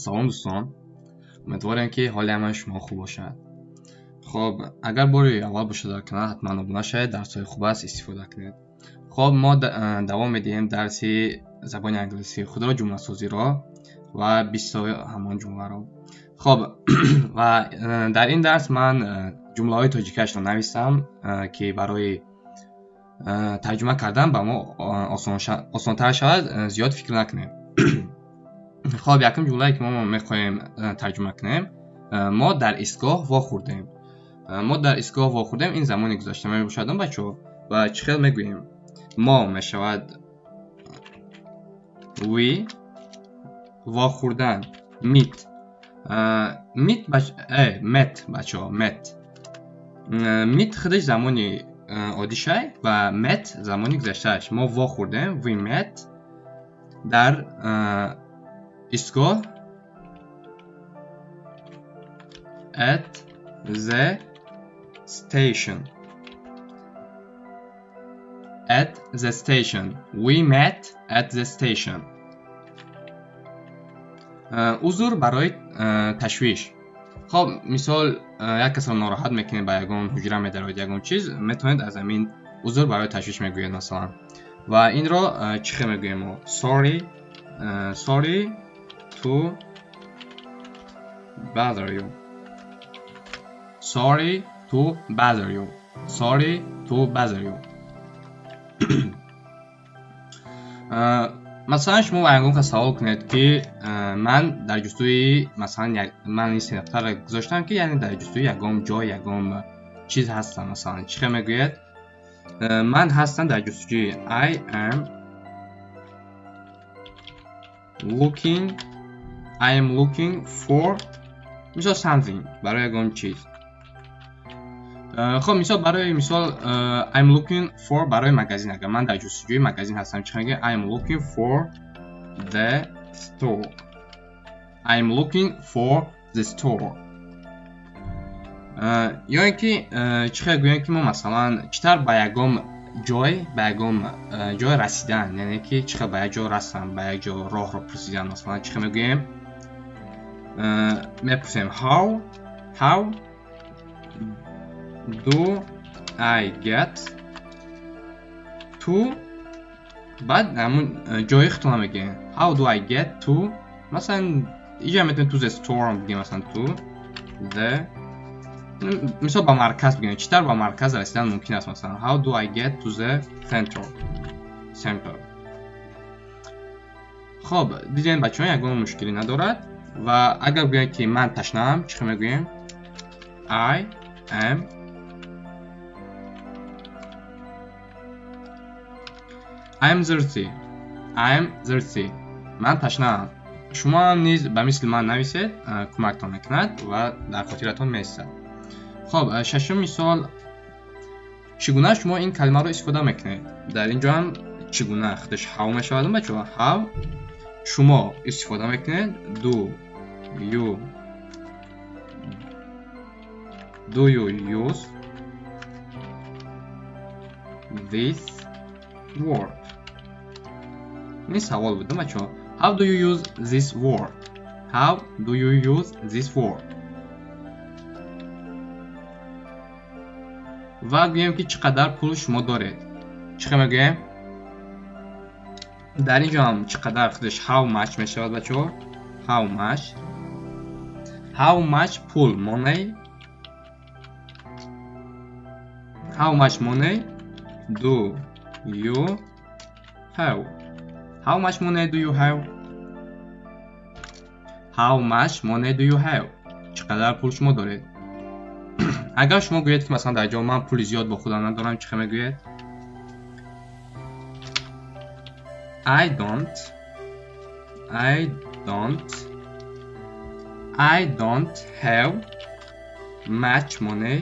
Салом, дӯстон, умедворем, ки ҳоли ҳамаи шумо хуб бошад. Хоб, агар бори аввал бошад дар канал, ҳатман обуна шавед, дарсҳои хуб аст, истифода кунед. Хоб, мо давом медиҳем дарси забони англисии худро, ҷумласозиро ва бистои ҳамон ҷумларо. Хоб, ва дар ин дарс ман ҷумлаҳои тоҷикиашро нависам, ки барои тарҷума кардан ба мо осонтар шавад, зиёд фикр накунем. Хоб, якум ҷумлае, ки мо мехоҳем тарҷума кунем: мо дар истгоҳ вохӯрдем. Мо дар истгоҳ вохӯрдем, ин замони гузашта мебошад, бачаҳо. Ва чӣ хел мегӯем? Мо мешавад we, вохӯрдан meet, meet, met, бачаҳо, met. Meet худаш замони оддишай ва met замони гузаштааш. Мо вохӯрдем, we met, дар истгоҳ, at the station, at the station. We met at the station. Узр барои ташвиш. Хоб, мисол, як касро нороҳат мекунед, ба ягон ҳуҷра медароед, ягон чиз, метавонед аз ҳамин узр барои ташвиш мегӯед, масалан. Ва инро чӣ хел мегӯем мо? Sorry, sorry to bother you, sorry to bother you, sorry to bother you. Масалан, шумо ба ягон кас савол кунед, ки ман дар ҷустуи, масалан, ман ин се нуқтаро гузоштам, ки яъне дар ҷустуи ягон ҷой, ягон чиз ҳастам, масалан, чӣ хел мегӯяд? Ман ҳастам дар ҷустуҷӯи, I am looking, I am looking for, мисол, something, барои ягон чиз. Хоб, мисол, барои мисол, I'm looking for, барои магазин. Агар ман дар ҷустуҷӯи магазин ҳастам, чӣ мегӯям? I am looking for the store. I am looking for the store. Ё ин ки чӣ хел гӯем, ки мо, масалан, чӣ тавр ба ягон ҷой, ба ягон ҷой расидан, яъне ки чӣ хел ба як ҷо расам, ба як ҷо роҳро пурсидан, масалан, чӣ хел мегӯем? Мепурсем: how do I get to, баъд ҳамун ҷои худтона мегӯем. How do I get to, масалан, иҷа метавонем to the store бигӯем, масалан, to the, мисол, ба марказ бигӯем. Чӣ тавр ба марказ расидан мумкин аст, масалан? How do I get to the center? Хоб, дидем, бачаҳо, ягон мушкилӣ надорад. Ва агар гӯем, ки ман ташнаам, чӣ хел мегӯем? I am, I am thirsty. I am thirsty. Ман ташнаам. Шумо ҳам низ ба мисли ман нависед, кӯмактон мекунад ва дар хотиратон меистад. Хоб, шашум мисол: чӣ гуна шумо ин калимаро истифода мекунед? Дар ин ҷо ҳам чӣ гуна худаш how мешавад, бачаҳо. How шумо истифода мекунед, do you use this word? Ин савол буд, бачаҳо. How do you use this word? How do you use this word? Ва гӯем, ки чӣ қадар пул шумо доред, чӣ хел мегӯем? Дар ин ҷо ҳам чӣ қадар худаш how much мешавад, бачаҳо. How much, how much пул, money, how much money do you have? How much money do you have? How much money do you have? Чӣ қадар пул шумо доред? Агар шумо гӯед, ки, масалан, дар ҷо ман пули зиёд бо худам надорам, чӣ хел мегӯед? I don't, I don't, I don't have much money,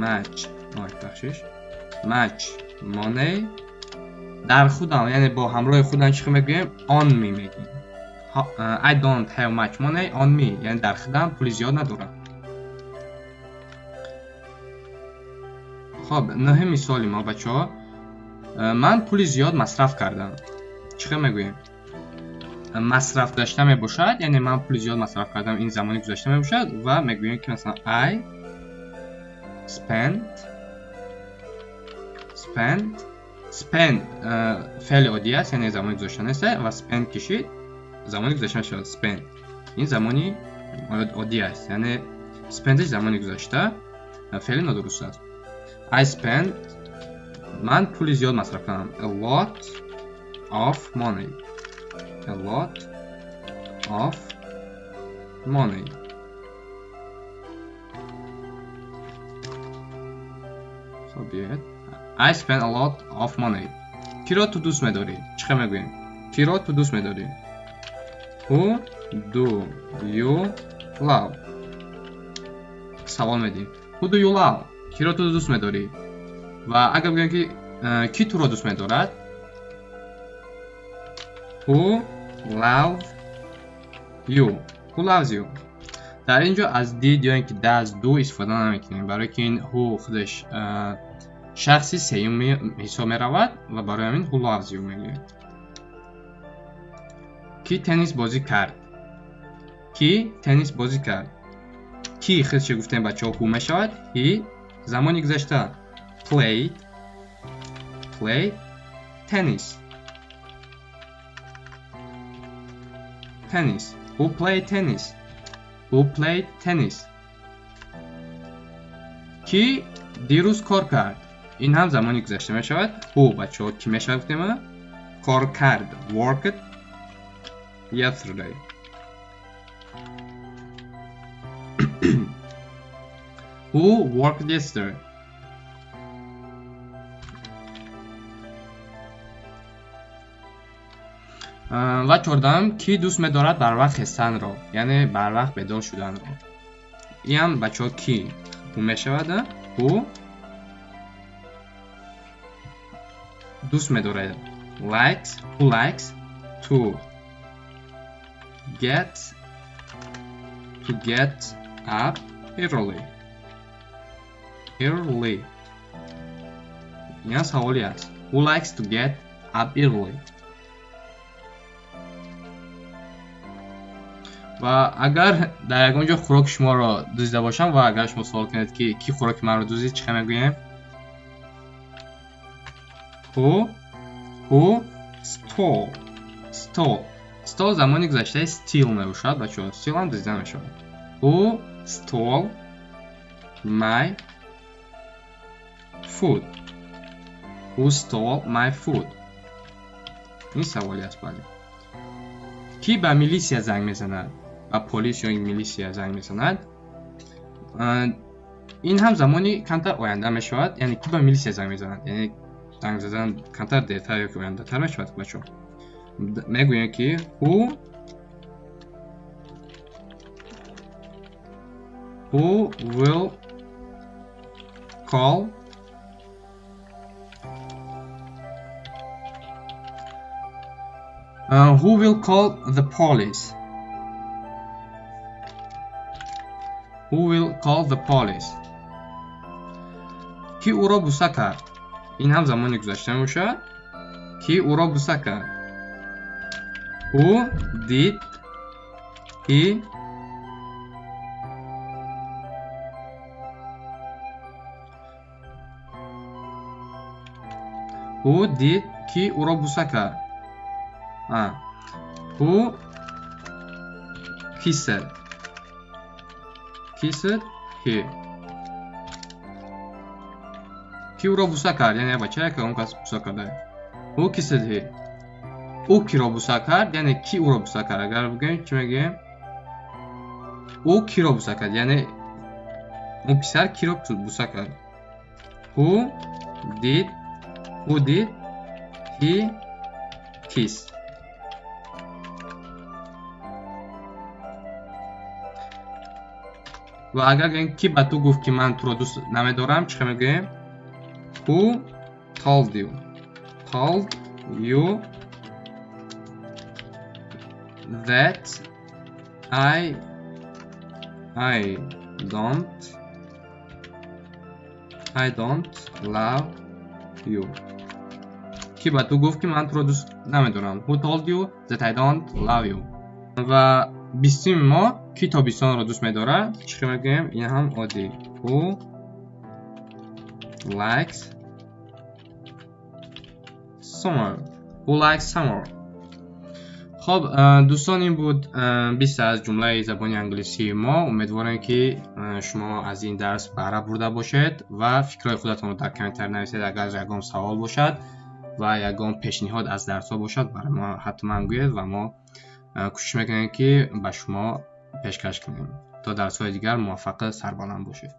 much, ой, бахшиш, much money Дар худам, яъне бо ҳамроҳи худам чӣ мегӯем? On me мегӯем. I don't have much money on me, яъне дар худам пули зиёд надорам. Хоб, нӯҳум мисоли мо, бачаҳо. Ман пули зиёд масраф кардам. Чӣ хел мегӯем? Масраф гузашта мебошад, яъне ман пули зиёд масраф кардам, ин замони гузашта мебошад ва мегӯем ки масалан I spent, spent, spend феъли оддӣ аст, яъне замони гузашта нест ва spend кишид замони гузашта мешавад. Spend ин замони оддӣ аст, яъне spend замони гузашта феъли нодуруст аст. I spent, ман пули зиёд масраф кардам. A lot of money. A lot of money. Хоб, биёед. I spent a lot of money. Киро ту дӯст медорӣ? Чӣ хел мегӯем? Киро ту дӯст медорӣ? Who do you love? Савол медиҳем. Who do you love? Киро ту дӯст медорӣ? Ва агар бигӯем ки кӣ туро дӯст медорад? Who love you? Who loves you? Дар ин ҷо аз did ё ин ки does, do истифода намекунем, барои ки ин who худаш шахси сеюм ҳисоб меравад ва барои ҳамин who loves you мегӯем. Кӣ теннис бозӣ кард? Кӣ теннис бозӣ кард? Кӣ худше гуфтем, бачаҳо, who мешавад. He замони гузашта played, played tennis, tennis. Who played tennis? Who played tennis? Кӣ дирӯз кор кард? Ин ҳам замони гузашта мешавад. Who, бачаҳо, кӣ мешавад гуфтем, кор кард, worked yesterday. Who worked yesterday? Ва чордаҳум, кӣ дӯст медорад барвақт хестанро, яъне барвақт бедор шуданро? Инам, бачаҳо, кӣ, who мешавад. Who дӯст медорад, likes, who likes to get up early, early. Ин саволе аст. Who likes to get up early? Ва агар дар ягон ҷо хӯроки шуморо дуздида бошам ва агар шумо суол кунед, ки кӣ хӯроки маро дуздид, чӣ хел мегӯем? Who stole, stole, stole замони гузаштаи steal мебошад, бачаҳо. Steal ҳам дуздида мешавад. Who stole my food? Who stole my food? Ин саволе аст, бале. Кӣ ба милисия занг мезанад? Ба полис ё милисия занг мезанад? Ин ҳам замони камтар оянда мешавад, яъне кӣ ба милисия занг мезанад, яъне занг задан камтар дертар ё ки ояндатар мешавад. Бачаҳо, мегӯем ки who will call who will call the police? Who will call the police? Кӣ ӯро буса кард? Ин ҳам замони гузашта мебошад. Кӣ ӯро буса кард? Who did he Who did, кӣ ӯро буса кард? Who kissed he? Кӣ ӯро буса кард? Яъне бачае ки он кас буса карда. Who kissed he? Ӯ киро буса кард? Яъне кӣ ӯро буса кард? Агар бигӯем, чӣ мегӯем? Ӯ киро буса кард? Яъне он писар киро буса кард? Who did he kiss? Ва агар гӯем, кӣ ба ту гуфт, ки ман туро дӯст намедорам, чӣ мегӯем? Who told you? Told you that I don't love you? Ки ба ту гуфт, ки ман туро дӯст намедорам? Who told you that I don't love you? Ва 20-уми мо: ки тобистонро дӯст медорад? Чӣ хел мегӯем? Ин ҳам оддӣ: Who likes summer? Who likes summer? Хоб, дӯстон, ин буд 20 аз ҷумлаи забони англисии мо. Умедворем, ки шумо аз ин дарс баҳра бурда бошед ва фикрҳои худатонро дар комментарий нависед. Агар ягон савол бошад ва ягон пешниҳод аз дарсҳо бошад, барои мо ҳатман гӯед ва мо кӯшиш мекунем, ки ба шумо пешкаш кунем. То дарсҳои дигар муваффақу сарбаланд бошед.